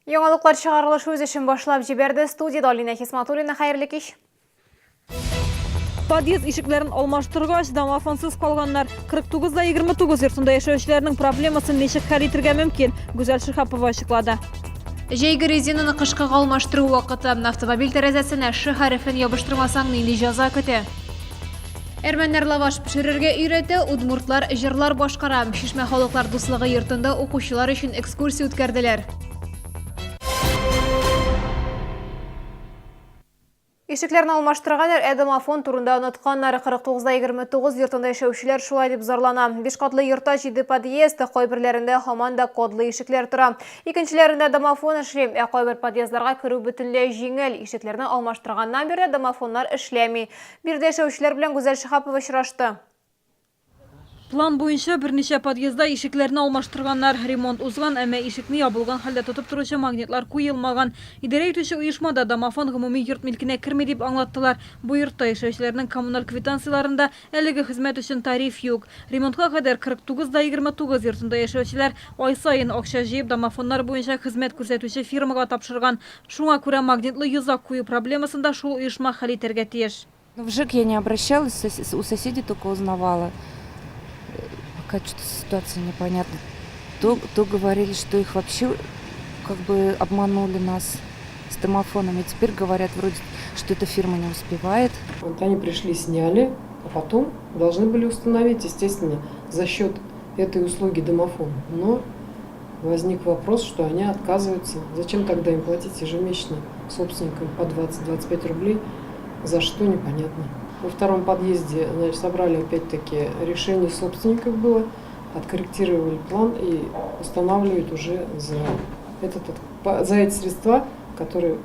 Яңалыклар чыгарылышы үз эшен башлап җибәрде. Студиядә Алинә Хисматуллина. Хәерле кич. Подъезд ишекләрен алмаштыргач, домофонсыз калганнар. 49 да 29 йортында яшәүчеләрнең проблемасын ничек хәл итергә мөмкин? Гүзәл Шиһапова ачыклады. Җәйге резинаны кышкыга алмаштыру вакыты. Автомобиль тәрәзәсенә Ш хәрефен ябыштырмасаң, нинди җәза көтә? Әрмәннәр лаваш пешерергә өйрәтә, удмуртлар җырлар башкара. Чишмә халыклар дуслыгы йортында укучылар өчен экскурсия үткәрделәр. Ишекләрне алмаштырганнар, ә домофон турында онытканнар. 49 да 29 йортында яшәүчеләр шулай дип зарлана. Биш катлы йортта җиде подъезд, кайберләрендә һаман да кодлы ишекләр тора. Икенчеләрендә домофон эшли, ә кайбер подъездларга керү бөтенләй җиңел. Ишекләрне алмаштырганнан бирле домофоннар эшләми. Биредә яшәүчеләр белән Гүзәл Шиһапова очрашты. План буенча берничә подъездда ишекләрне алмаштырганнар. Ремонт узган, әмма ишекне ябылган хәлдә тотып торучы магнитлар куелмаган. Идарә итүче оешмада домофон гомуми йорт милкенә керми дип аңлаттылар. Бу йортта яшәүчеләрнең коммуналь квитанцияләрендә әлеге хезмәт өчен тариф юк. Ремонтка кадәр 49 да 29 йортында яшәүчеләр ай саен акча җыеп домофоннар буенча хезмәт күрсәтүче фирмага тапшырган. Шуңа күрә магнитлы йозак кую проблемасын да шул оешма хәл итәргә тиеш. Ну, в ЖЭК я не обращалась, у соседей только узнавала. Пока что-то ситуация непонятна. То говорили, что их вообще как бы обманули нас с домофонами. Теперь говорят вроде, что эта фирма не успевает. Вот они пришли, сняли, а потом должны были установить, естественно, за счет этой услуги домофон. Но возник вопрос, что они отказываются. Зачем тогда им платить ежемесячно собственникам по 20-25 рублей? За что, непонятно. Во втором подъезде, значит, собрали опять-таки решение собственников было, откорректировали план и устанавливают уже за эти средства, которые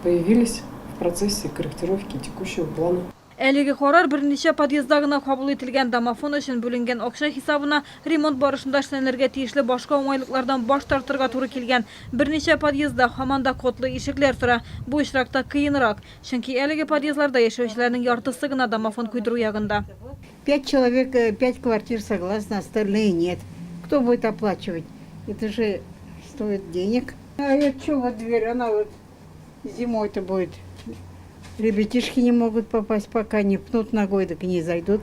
появились в процессе корректировки текущего плана. Әлеге карар берничә подъездда гына кабул ителгән. Домофон өчен бүленгән акча хисабына ремонт барышында эшләнергә тиешле башка уңайлыклардан баш тартырга туры килгән. Берничә подъездда һаман да кодлы ишекләр тора. Бу очракта кыенрак. Чөнки әлеге подъездларда яшәүчеләрнең яртысы гына домофон куйдыру ягында. Пять человек, пять квартир согласны, остальные нет. Кто будет оплачивать? Это же стоит денег. А это что, вот дверь, она вот зимой-то будет. Ребятишки не могут попасть, пока не пнут ногой, так не зайдут.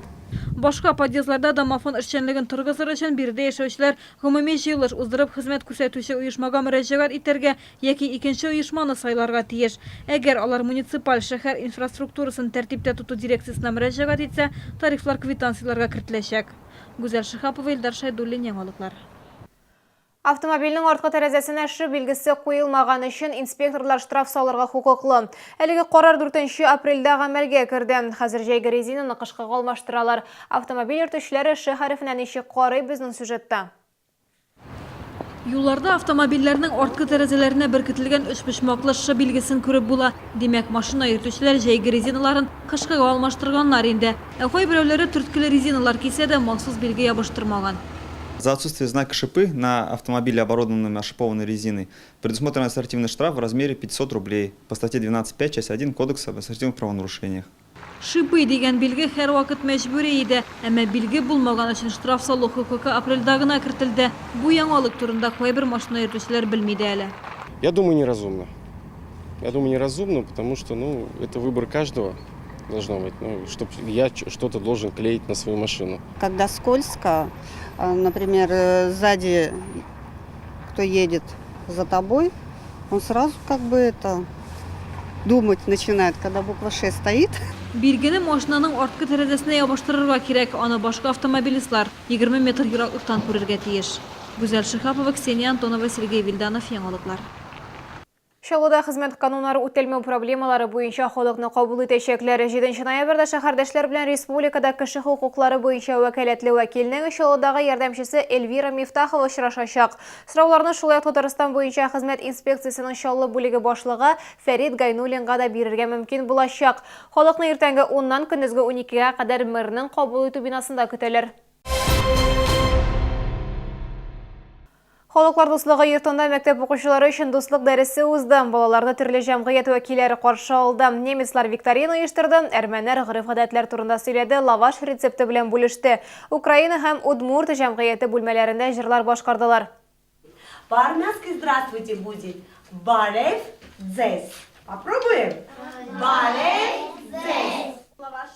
Башка подъездларда домофон эшчәнлеген торгызыр өчен биредә яшәүчеләр гомуми җыелыш уздырып хезмәт күрсәтүче оешмага мөрәҗәгать итәргә яки икенче оешманы сайларга тиеш. Әгәр алар муниципаль шәһәр инфраструктурасын тәртиптә тоту дирекциясенә мөрәҗәгать итсә, тарифлар квитанцияләргә кертеләчәк. Гүзәл Шиһапова, Илдар Шәйдуллин, Яңалыклар. Автомобильнең арткы тәрәзәсенә Ш билгесе куелмаган өчен инспекторлар штраф салырга хокуклы. Әлеге карар 4 апрельдә гамәлгә керде. Хәзер җәйге резинаны кышкыга алмаштыралар. Автомобиль йөртүчеләре Ш хәрефенә ничек карый, безнең сюжетта. Юлларда автомобильләрнең арткы тәрәзәләренә беркетелгән өчпочмаклы Ш билгесен күреп була. Димәк, машина йөртүчеләр җәйге резиналарын кышкыга алмаштырганнар инде. Ә кайберәүләре төрткеле резиналар кисә дә, махсус билге ябыштырмаган. За отсутствие знака шипы на автомобиле, оборудованном ошипованной резиной, предусмотрен административный штраф в размере 500 рублей по статье 12.5, часть 1 Кодекса об административных правонарушениях. Шипы дигән билге һәрвакыт мәҗбүри иде. Әмма билге булмаган өчен штраф салу хокукы апрельдә генә кертелде. Бу яңалык турында кайбер машина йөртүчеләр белми дә әле. Я думаю, неразумно. Я думаю, неразумно, потому что, ну, это выбор каждого должно быть. Ну, чтоб я что-то должен клеить на свою машину. Когда скользко, например, сзади кто едет за тобой, он сразу как бы это думать начинает, когда буква Ш стоит. Билгене машинаның арткы тәрәзәсенә ябыштырырга кирәк, аны башка автомобилистлар 20 метр ераклыктан күрергә тиеш. Гүзәл Шиһапова, Ксения Антонова, Сергей Вильданов, Яңалыклар. Чаллыда хезмәт кануннары үтәлмәү проблемалары буенча халыкны кабул итәчәкләр. 7 ноябрьдә шәһәрдәшләр белән республикада кеше хокуклары буенча вәкаләтле вәкилнең Чаллыдагы ярдәмчесе Эльвира Мифтахова очрашачак. Сорауларны шулай ук Татарстан буенча хезмәт инспекциясенең Чаллы бүлеге башлыгы Фәрит Гайнуллинга да бирергә мөмкин булачак. Халыкны иртәнге уннан көндезге уникегә кадәр мэрның кабул итү бинасында көтәләр. Халыклар дуслыгы йортында мәктәп укучылары өчен дуслык дәресе узды. Балаларны төрле җәмгыять вәкилләре каршы алды. Немецлар викторина оештырды, әрмәннәр гореф-гадәтләр турында сөйләде, лаваш рецепты белән бүлеште. Украина һәм Удмурт җәмгыяте бүлмәләрендә җырлар башкардылар. По-армянски здравствуйте будет Барев дзез. Попробуем? Барев дзез.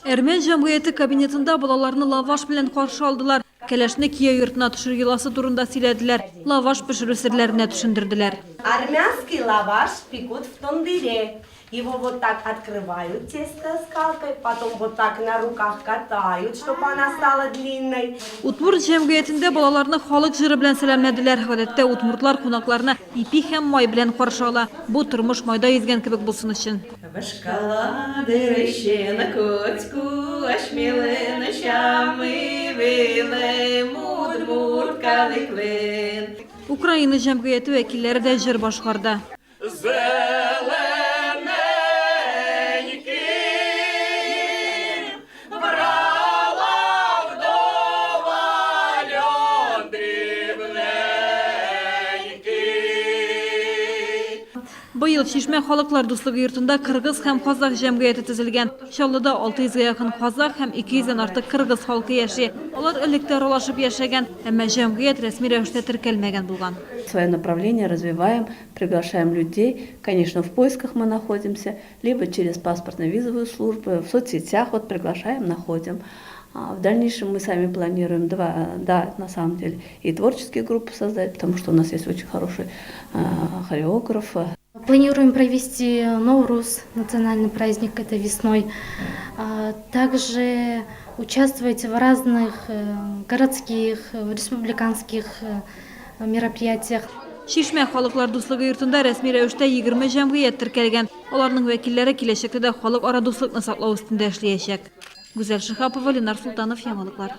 Әрмән җәмгыяте кабинетында балаларны лаваш белән каршы алдылар. Кәләшне кияү йортына төшерү йоласы турында сөйләделәр, лаваш пешерү серләренә төшендерделәр. Армянский лаваш пекут в тандыре. Его вот так открывают тесто скалкой, потом вот так на руках катают, чтобы она стала длинной. Удмурт җәмгыятендә балаларны халык җыры белән сәламләделәр. Гадәттә, удмуртлар кунакларны ипи һәм май белән каршы ала. Бу, тормыш майда йөзгән кебек булсын өчен. Украина җәмгыяте вәкилләре дә җыр башкарды. Быел Чишмә халыклар дуслыгы йортында кыргыз һәм казах җәмгыяте төзелгән. Чаллыда 600 гә якын казах һәм 200 дән артык кыргыз халкы яши. Алар элек тә аралашып яшәгән, әмма җәмгыять рәсми рәвештә теркәлмәгән булган. Свое направление развиваем, приглашаем людей. Конечно, в поисках мы находимся, либо через паспортно-визовую службу, в соцсетях вот приглашаем, находим. В дальнейшем мы сами планируем два, да, на самом деле, и творческие группы создать, потому что у нас есть очень хороший хореограф. Планируем провести Ноурус, национальный праздник, это весной. Также участвовать в разных городских, республиканских мероприятиях. Чишмә халыклар дуслыгы йортында рәсми рәвештә 20 җәмгыять теркәлгән. Аларның вәкилләре киләчәктә дә халыкара дуслыкны саклау өстендә эшләячәк. Гүзәл Шиһапова, Ленар Султанов, Яңалыклар.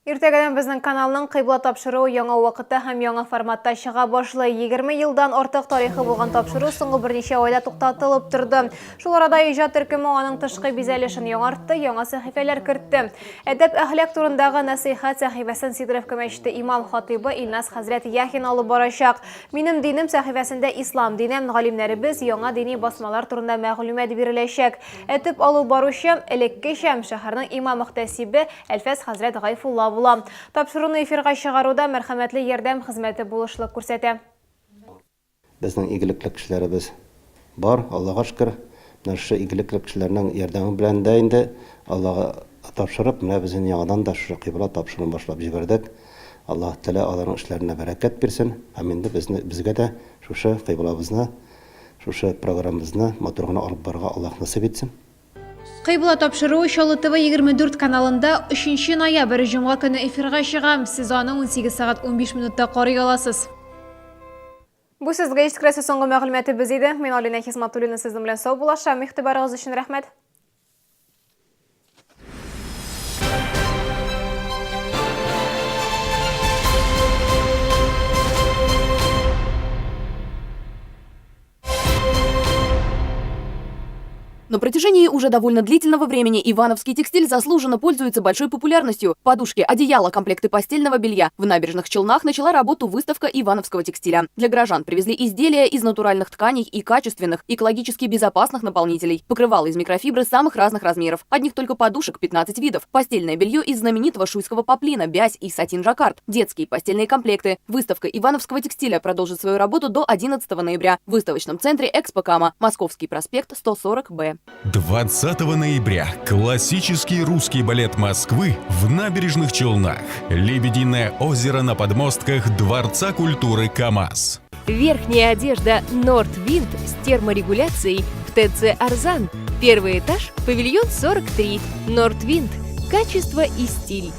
Иртәгәдән безнең каналның Кыйбла тапшыруы яңа вакытта һәм яңа форматта чыга башлый. 20 елдан артык тарихы булган тапшыру соңгы берничә айда туктатылып торды. Шул арада иҗат төркеме аның тышкы бизәлешен яңартты, яңа сәхифәләр кертте. Әдәп-әхлак турындагы нәсыйхәт сәхифәсен Сидоровка мәчете имам-хатыйбы Илназ хәзрәт Яхин алып барачак. Минем динем сәхифәсендә ислам дине, галимнәребез, яңа дини басмалар турында мәгълүмат биреләчәк. Ә төп алып баручы, элеккечә, шәһәрнең имам-мөхтәсибе Әлфәс хәзрәт Гайфулла була. Тапшыруны эфирга чыгаруда Мәрхәмәтле ярдәм хезмәте булышлык күрсәтә. Безнең игелекле кешеләребез бар, Аллага шөкер. Менә шушы игелекле кешеләрнең ярдәме белән дә инде Аллага тапшырып, менә без инде яңадан да шушы кыйбла тапшыруын башлап җибәрдек. Аллаһ Тәгалә аларның эшләренә бәрәкәт бирсен һәм инде безне, безгә дә шушы кыйблабызны, шушы программабызны матур гына алып барырга Аллаһ насыйп итсен. Кыйбла тапшыруы Чаллы ТВ 24 каналында 3 ноябрь җомга көне эфирга чыга. Сез аны 18 сәгать 15 минутта карый аласыз. Бу сезгә җиткерәсе соңгы мәгълүматыбыз иде. Мин Алинә Хисматуллина сезнең белән саубуллашам. Игътибарыгыз өчен рәхмәт. На протяжении уже довольно длительного времени ивановский текстиль заслуженно пользуется большой популярностью. Подушки, одеяла, комплекты постельного белья. В Набережных Челнах начала работу выставка ивановского текстиля. Для горожан привезли изделия из натуральных тканей и качественных, экологически безопасных наполнителей. Покрывало из микрофибры самых разных размеров. Одних только подушек 15 видов. Постельное белье из знаменитого шуйского поплина, бязь и сатин-жаккард. Детские постельные комплекты. Выставка ивановского текстиля продолжит свою работу до 11 ноября. В выставочном центре «Экспо Кама». Московский проспект, 140Б. 20 ноября классический русский балет Москвы в Набережных Челнах. Лебединое озеро на подмостках Дворца культуры КАМАЗ. Верхняя одежда Nordwind с терморегуляцией в ТЦ «Арзан». Первый этаж, павильон 43. Nordwind. Качество и стиль.